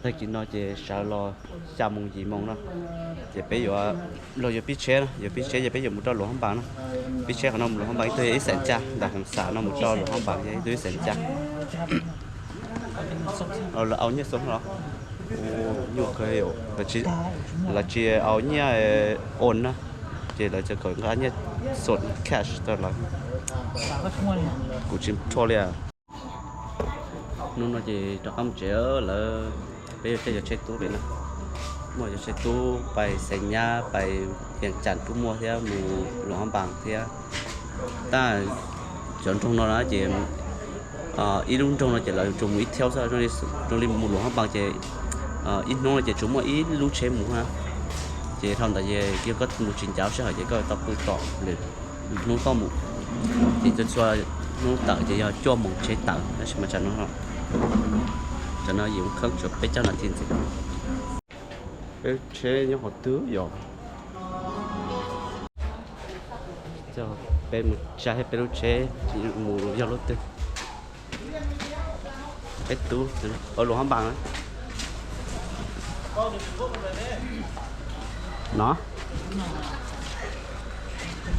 Tag kis no ces sawv los xya moos yim moos no, ces peb yuav los yuav pib tsheb no, yuav pib tsheb ces peb yuav mus rau Luas Hab Npas no. Pib tsheb qhov no mus Luas Hab Npas ib tug yog ib xeem caj, ntawm Hoos Xas no mus rau Luas Hab Npas yog ib tug ib xeem caj. Lawv au nyiaj xom los? Nyuaj kawg, lawv tsis au nyiaj oos na, ces lawv cov kom nqa nyiaj xom cash rau lawv. Kuv tsis rho li. Hnub no ces rov qab mus tsev lawm, peb yuav caij cov tsheb tub pem no, muaj cov tsheb tub pais Xais Nyab pais Vias Cas kuj muaj thiab, mus Luas Hab Npas thiab. Tab cov nroog no na ces ib lub nroog no ces lawv tsuas mus ib thauj xwb, zoo li mus Luas Hab Npas ces ib hnub no ces tsuas muaj ib lub tsheb mus na. Ces dhau ntawd ces yog koj mus tsis ncav sij hawm ces koj tau pw tom lwm hnub tom mus. Ces txhua txhua hnub tawm ces yog cuaj moos tsheb tawm, tab sis mas tsam no, tsam no yim moos kheeb tsuas peb caug nas this ntxiv. Peb lub tsheb nyob qhov twg yog? Peb mus tsa peb lub tsheb mus yog lub twg? Peb tub, Luas Hab Npas no.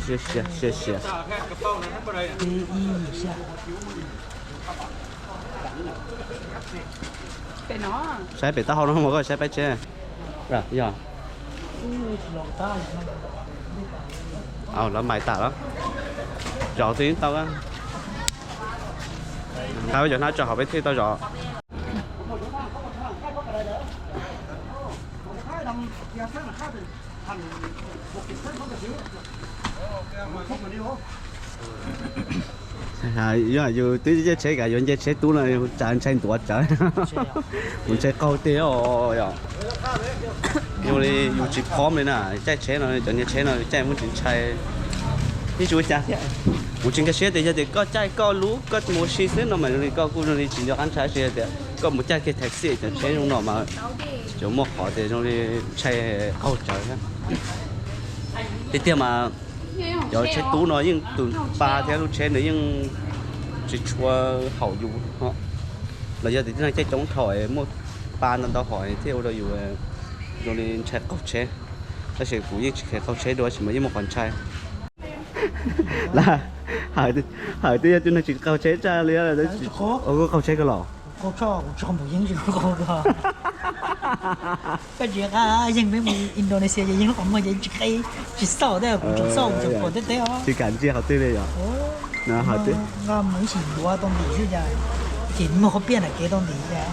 Sia sia. Saib pem taub hau no mas koj saib peb tsheb. Yog. Lawv mais tas lawm. Zov twg yeej tau. Nqa cov hnab tso hauv peb thiaj tau zov. Yog yus twb nce tsheb kav yuav nce tsheb tub no tsam ntshai ntuav tsawv. Kuv ntshai qaug tiag os. Zoo li yus tsis pom li na, caij tsheb no cov niag tsheb no caij muaj tsis ntshai. Ib tsuas cas thiab, kuv tsis nkag siab tias yog tias koj caij koj lub koj mus ua si xwb no mas zoo li koj kuj zoo li tsis nco qab ntshai, tias koj mus caij kiag taxi cov tsheb zoo no mas cov muaj qhov tias zoo li ntshai qaug tsawv thiab. Tiag tiag mas cov tsheb tub no yeej tus pa thiab lub tsheb nws yeej tsis tshua haum yus. Los yog tias tib neeg caij coob dhau muaj pa ntau ntau hom thiaj ua rau yus zoo li ntshai qaug tsheb. Tab sis kuv yeej tsis kheev qaug tsheb dua tab sis mas yeej muaj qhov ntshai. Hawm twb yog tib neeg tsis qaug tsheb tshaj li, kuj qaug tsheb kawg los. Koj tsis qab yeej peb mus Indonesia ces yeej lub qhov muag ces tsis qe, tsis xauj tej, kuv tseem xauj kuv tseem pom tej teb os. Tsis kam ntsia qhov twg li yom. Nqa mus ib sim ntuav tau ntim xwb cas, ces muag qhov piaj nram kev tau ntim cas.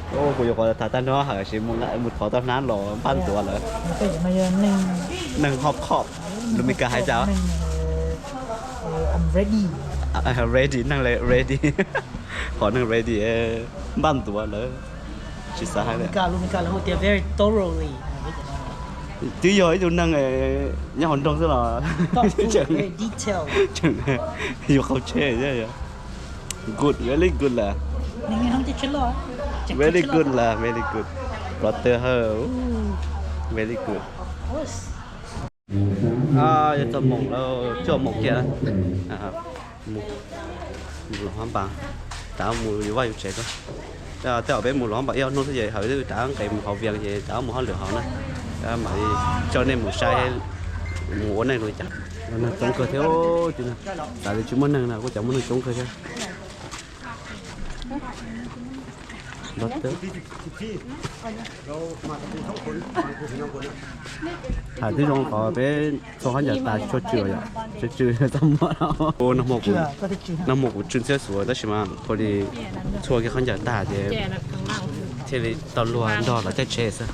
Kuv yuav qhov tham tag nrho hawm sis mus thov tau hnab los npaj ntuav lawm. Neeg hoob khob, lus Mes Kas hais cas? Ready, neeg ready. Qhov neeg ready npaj ntuav lawm. Tsis xav hais li. Twb yog ib tug neeg nyob hauv nroog xwb los tseem yuav qaug tsheb thiab. Good, very good lawm. Very good lawm, very good. Brother, very good. Yuav txog moos lawm, cuaj moos kiag. Mus Luas Hab Npas, rov mus yuav vaj yuav tsev ko. Tej zaum peb mus Luas Hab Npas ib ob hnub xwb ces hawm twb rov nqes mus hauv Vias ces rov mus hauj lwm hauv na. Mam li coj nej mus saib mus ua neej li cas. Neeg coob kawg thiab, xav tias tsis muaj neeg na kuj cas muaj neeg coob kawg thiab. Hais twb zoo qhov peb txhua khaub ncaws tas tshuaj tsw yom, tshuaj tsw txaj muag. Nag hmo kuv tsw ntxhiab xuav tab sis mas ua li txhua kiag khaub ncaws tag ces thiaj li tau luag nrog lawv caij tsheb xwb.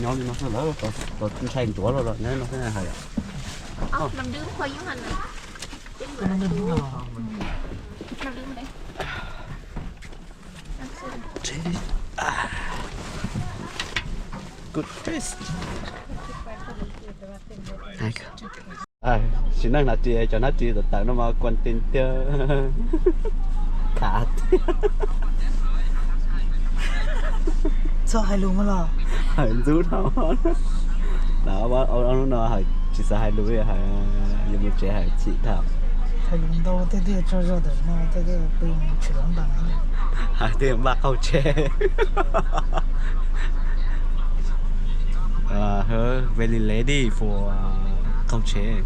Nyob li no xwb lawm, tau ntshai ntuav los los nyob no xwb hais. Good taste. Sim neej hnav ris, cov hnav ris tawm tawm no mas kuas ti tiag. Khav tiag. Txhob hais lus mas los. Hawm ntxub dhau. Lub no hais tsis xav hais lus li, hais yuav mus tsev hais chim dhau. Hais lus ntau tej tiag tsaug zog tam sim no tej tiag pw tsis los npaj. Hais tias npaj qaug tsheb. Very ready for qaug tsheb.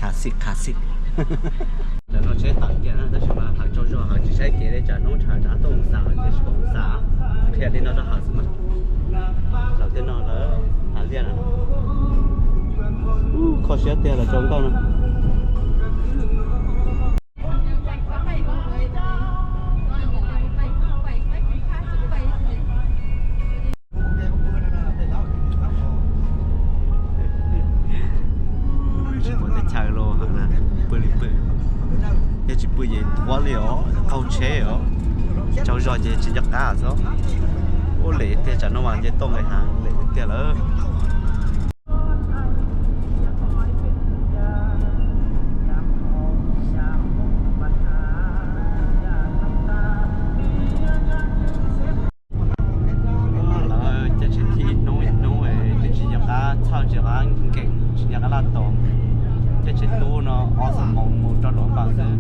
Khas xim khas xim. Lawv no tsheb tawm kiag na, tab sis mas hais tsaug zog hais tsis saib kev li, tsam hnub tshav tsam tuaj mus xam ces tsis pom mus xam. Qhia li no rau hais xwb mas. Lawv tej no lawv hais liaj na. Kho siab tiag los tsaus nkauj no. Tsis pom teb chaws los pw li pw, yog tsis pw ces tuav li os, qaug tsheb os. Tsaug zog ces tsis nco qab xwb. Ua lem tiag, tsam no mas nce toj nqis hav lem tiag lawm. Lawv caij tsheb thib ib hnub ib hnub twb tsis nco qab txhawj, tsis nco qab nkees, tsis nco qab laj tos. Caij tsheb tub no ob xuab moos mus rau Luam Npas xwb,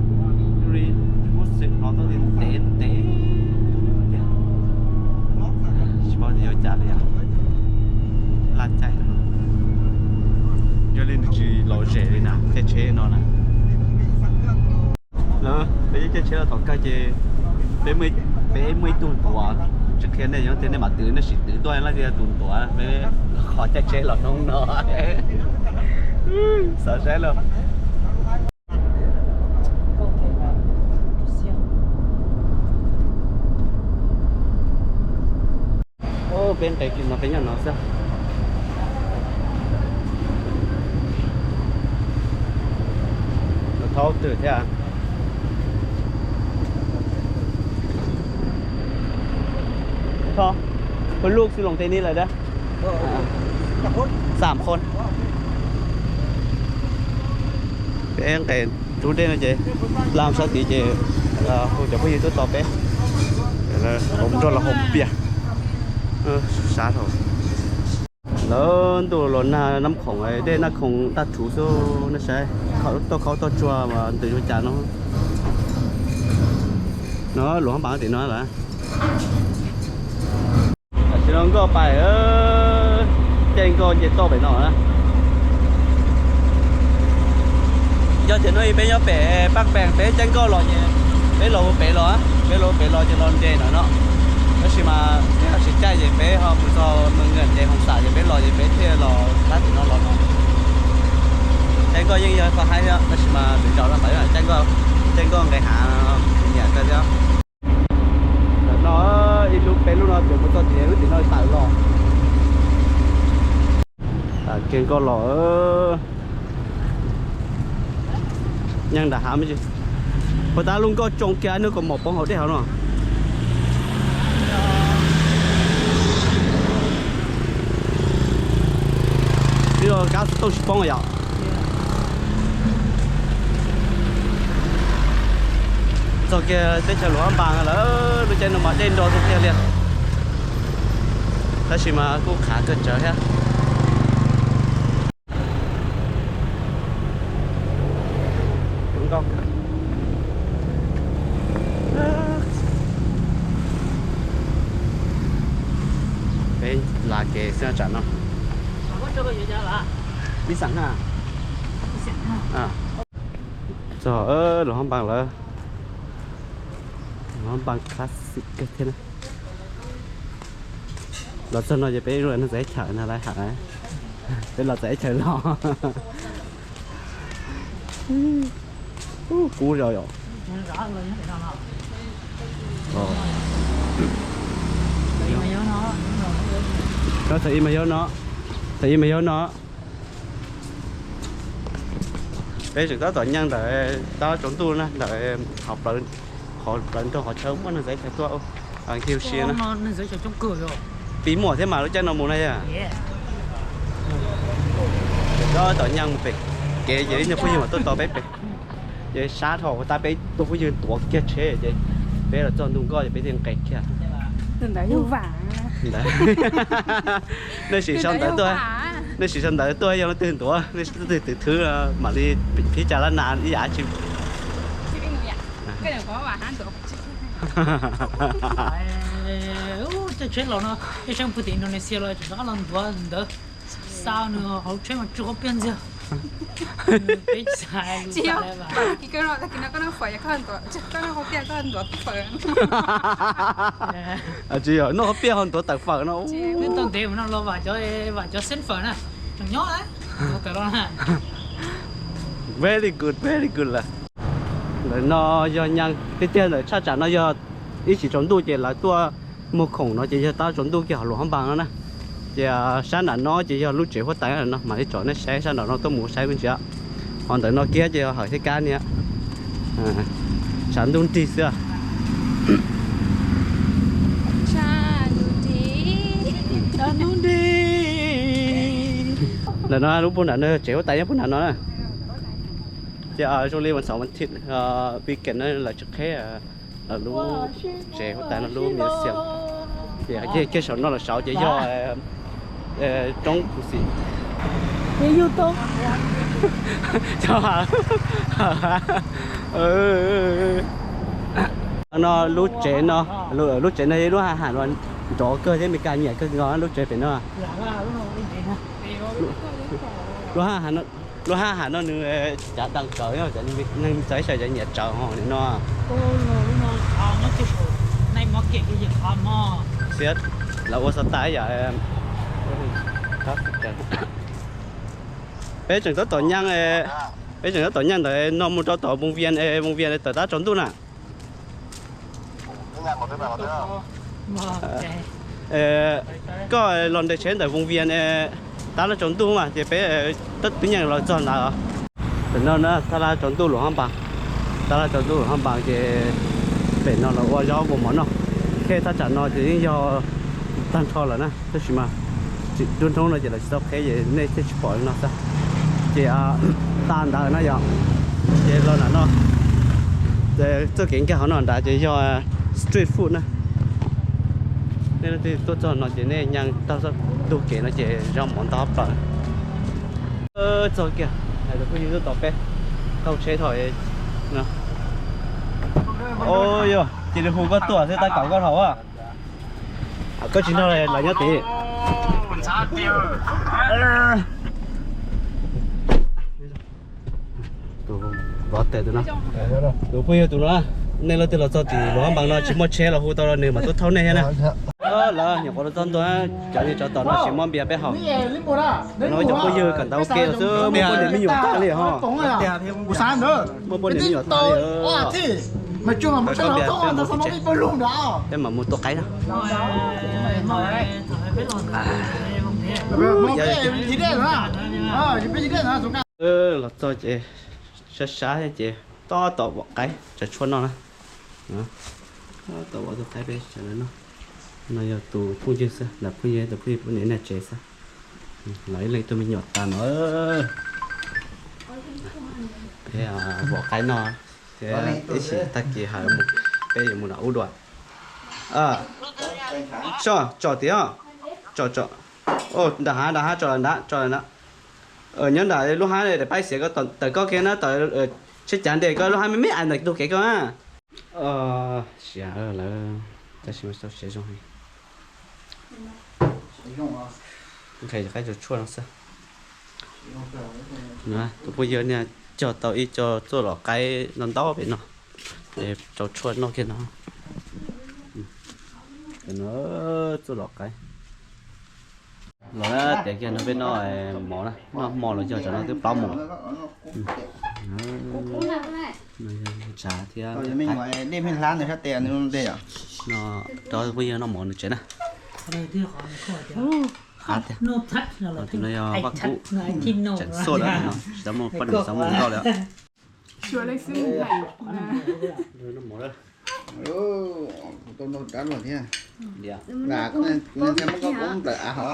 lub xwb hnov tau ntev ntev tiag. Tsis paub tias yuav cas li os. Laj caij, yog li nws tsis lom zem li na, caij tsheb no na. Lawv peb caij tsheb los tom kawg ces peb, peb muaj ib tug ntuav, tsis qhia nej, yog tias nej mam twv nej sim twv tuaj, leej twg yog tus ntuav peb qhov caij tsheb los hnub no. Xav saib los. Peb nqes kiag no peb nyob no xwb. Los thauj twg thiab. Peb nqes rub dej no ces laj sab tid ces hu cov phooj ywg tuaj tos peb. Hauv nroj los haus pias. Sab dhau. Lawv ntuj los nag Nab Khoom, dej Nab Khoom daj rhuv xwb, nej saib, toj khaub toj tsuag mas ntws ua cas no. No Luam Npas tim no lawm. Tam sim no nkoj pais, caij nkoj nce toj pem no na. Yog tias hnub ib peb nyob pem Paj Pees, peb caij nkoj los ces peb los hu pem los, peb los hu pem los ces los nce no no. Tab sis mas nyob tsis caij ces peb ho mus txog Moos Nkees ces Hoo Xam ces peb los ces peb thiaj los tab tim no los no. Caij nkoj yeej yog qhov haib thiab, tab sis mas lwm zaus no mas caij nkoj, caij nkoj nqes hav nyiam kawg thiab. Ntawm no ib lub peb lub no ces mus txog tim lub tim no tawm los. Kiag nkoj los. Nyeej nram hav me ntsis. Puas tab lub nkoj tsoo kiag hnub kaus mom poob hauv dej hauv no. Twb kab xov tooj tsis poob yom. Txog kiag teb chaws Luam Npas lawm, lub caij no mas dej nro tiag tiag li. Tab sis mas kuj qhav kawg tsawv thiab. Peb la kev xwb tsam no. Ib xam na. Txog Luam Npas lawm. Luam Npas classic kawg thiab na. Los txog no ces peb ib txhia no txav ib chaws no lawm hais. Peb los txav ib chaws los. Kub zog yom. No thaum ib mas yog no, thaum ib mas yog no. Peb tseem tab tom nyeej ntawm tab tsaus ntuj na, ntawm qhov plawv nroog qhov chaw muaj neeg txav chaw tuaj. Nkig ua si na. Pib muaj thiab mas lub caij no mus na yog. Tab tom nyeej mus pem kev ces ib nyuag phooj ywg mam tuaj tos peb pem. Ces sab dhau tab peb tus phooj ywg tuav kiag tsheb ces peb los txog ntu nkoj ces peb thiaj nqes kiag. Ntawd, nej sim sau ntawv tuaj. Nej siv sau ntawv tuaj yog leej twg ntuav, nej leej twg twv mam li phib cas lab nas ib yam tsi. Tej tsheb los no, tej tsheb pw tim Indonesia los tseem rov qab los ntuav ntawd, xa nws hauv tsheb mas tsw qhov piaj ntxiag. Tsis yog, noj qhov piaj ho ntuav tawm fawm no. Twb tau ntev mus no los vam cov, vam cov xeeb fawm na, tseem nyob, ntuav tawm los na. Very good, very good lawm. Ntawm no yog nyees tiag tiag, ntawm thaj tsam no yog ib chim tsaus ntuj ces lawv tuaj muag khoom no ces yog tab tsaus ntuj kiag hauv Luam Hab Npas no na. Ces sab nram no ces yog lub tsev huab tais no, mam li tsom nej saib sab nram no tuaj mus saib me ntsis. Ho ntawm no kiag ces yog hawm thiab kab niam. Tshav ntuj nrig xwb. Ntawm no lub puag nram no tsev huab tais nyob puag nram no na. Ces zoo li vas xaum vas thib weekend no lawv tsis qheb lawv lub tsev huab tais no lub museum. Ces kiag saum no los saud ces yog roob Phu Xim. No lub tsev no, lub tsev no yog lub ha has nrov kawg thiab Meskas nyiam kawg nkaus lub tsev pem no. Lub ha has no nws cav dees tsawv, neeg txawv sawv daws nyiam tsawv ho no. Xiab, lawv ua xov tas yom. Peb tseem tab tom nyees, peb tseem tab tom nyees ntawm no mus rau tom Voos Vias, Voos Vias tawm tab tsaus ntuj na. Koj los nres tsheb ntawm Voos Vias tab laj tsaus ntuj mas ces peb twb nyees los txog ntawd. Tam no na thaj laj tsaus ntuj Luam Hab Npas, thaj laj tsaus ntuj Luam Hab Npas ces pem no lawv ua zaub npua mov noj. Qheb thaj tsam no ces yeej yog tag nrho lawm na, tab sis mas tsis nruab hnub no ces lawv tsis tau qheb ces nej thiaj tsis pom li no xwb. Ces tas ntawd na yom, ces los nram no, txoj kev nkag hauv no nrad ces yog street food na. Nej leej twg tuaj txog no ces nej nyees taug txoj ntug kev no ces zaub mov ntau plaws. Txog kiag, hais tus phooj ywg tuaj tos peb, taug tsheb thaum no. Yog cia li hu koj tuaj xwb tab kaum koj dhau. Koj tsis nrog lawv nyob tid. Tus vov tes tus no, tus phooj ywg tus no, nej leej twg los txog tim Luam Hab Npas no tsis muaj tsheb los hu tau nws mam tuaj thauj nej thiab na. Lawv nyuam qhuav los txog ntua, cov niag tsov tom no tsis muab npias peb haus. No cov phooj ywg kom ntau ke xwb, muaj poj niam me nyuam tag li ho. Muaj poj niam me nyuam tag li. Peb mam mus tua qaib na. Los txog ces sab sab ces tab tom vom qaib tsaws tshuaj noj na. Tab tom vom tus qaib peb tsaws noj. No yog tus phooj ywg xwb, ntawm phooj ywg, tus phooj ywg poj niam nyob tsev xwb. Los ib leeg ib tug me nyuam tas no. Peb vom qaib noj thiab ib sim tag kis hawm peb yuav mus nram ub dua. Soj tsom tiag, tsom tsom. Nram hav, nram hav tsom lawm ntag, tsom lawm ntag. Nyob nram lub hab daim paib xiav ko tawm koj kiag na, tawm tsheb cav ntes koj lub hab me me ais ntawm ntug kev koj na. Siav lawm, tab sis mas tau siav zoo heev. Nqhis qaib tsaws tshuaj no xwb. Tus phooj ywg niag cog tau ib co txuj lom qaib ntau ntau pem no, rau tshuaj noj kiag no. Txuj lom qaib. Los tiav kiag no peb noj mov na, noj hmo los yog tsam no twb plaub moos. Tsav thiab, rau phooj ywg noj mov nws tsev na. Qab tiag. Tus no yog Vaj Kub, tseem xuaj lawm no, tsis tau muaj poj niam xov muaj nkauj li. Noj mov lawm. Kuv tau noj rab luag thiab. Kuv ntshai muab koj poob plaws av hov.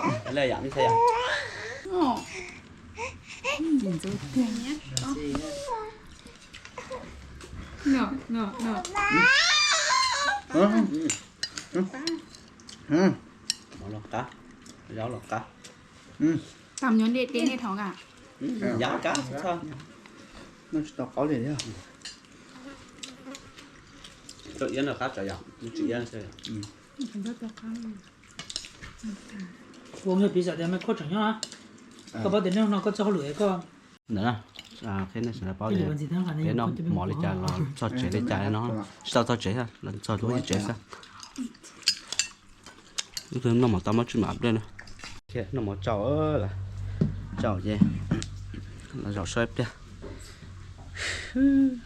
Mov los qab, zaub los qab. Tam nyob dej dej nej thov ka. Yav kab txhob. Noj tsis tau qaub li thiab. Tau iab no qab tsawv yom, tsis iab. Ua piv xam tias Maiv Khuab tseem nyob na. Koj paub tias nej no koj txoj hauj lwm koj. Ntawm na, qhia nej sawv daws paub tias peb noj mov li cas los txog tsev li cas no, tsis tau txog tsev, los txog lub tsev xwb. Ib tug noj mov tau mab tswj mam dej na. Noj mov tsau, tsau ces los zaum saib ib pliag.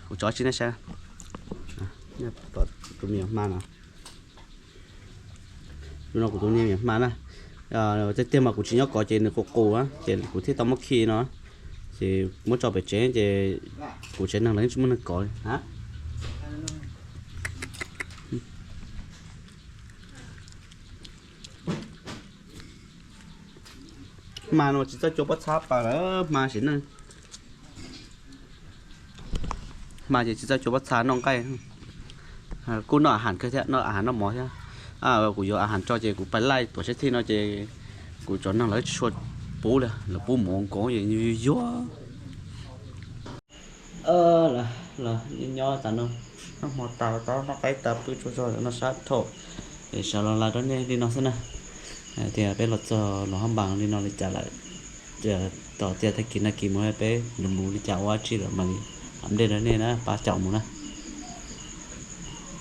Kuv tso tsis nej saib. Tus me nyuam hma no. Tus no kuv tus me nyuam hma na. Tiag tiag mas kuv tsis nyob kov ces nws qus qus ces kuv thiaj tau muab khi no. Ces muab tso pem tsev ces kuv tsev neeg los yeej tsis muaj neeg kov li. Hma no tsis txawj cua pob txha pas lawm, hma sim neej. Hma ces tsis txawj cua pob txha noj nqaij, kuj noj a has kawg thiab, noj a has noj mov thiab. Kuv yuav a has tso ces kuv pais laij tuam sab thij no ces kuv cov neeg lawv tsis tshua pub li, lawv pub mov nkoos es yuag yuag. Los nyob tas no, noj hmo tas tau noj qaib tas pw tsuag tsuag no sab thaum es sawv los lawv rau nej li no xwb na. Tias peb los txog los hab npas li no li cas lawm, tos tias tag kis no kis mus peb lus mus li cas ua dab tsi lawm mam li hab dej rau nej na, pab caum mus na.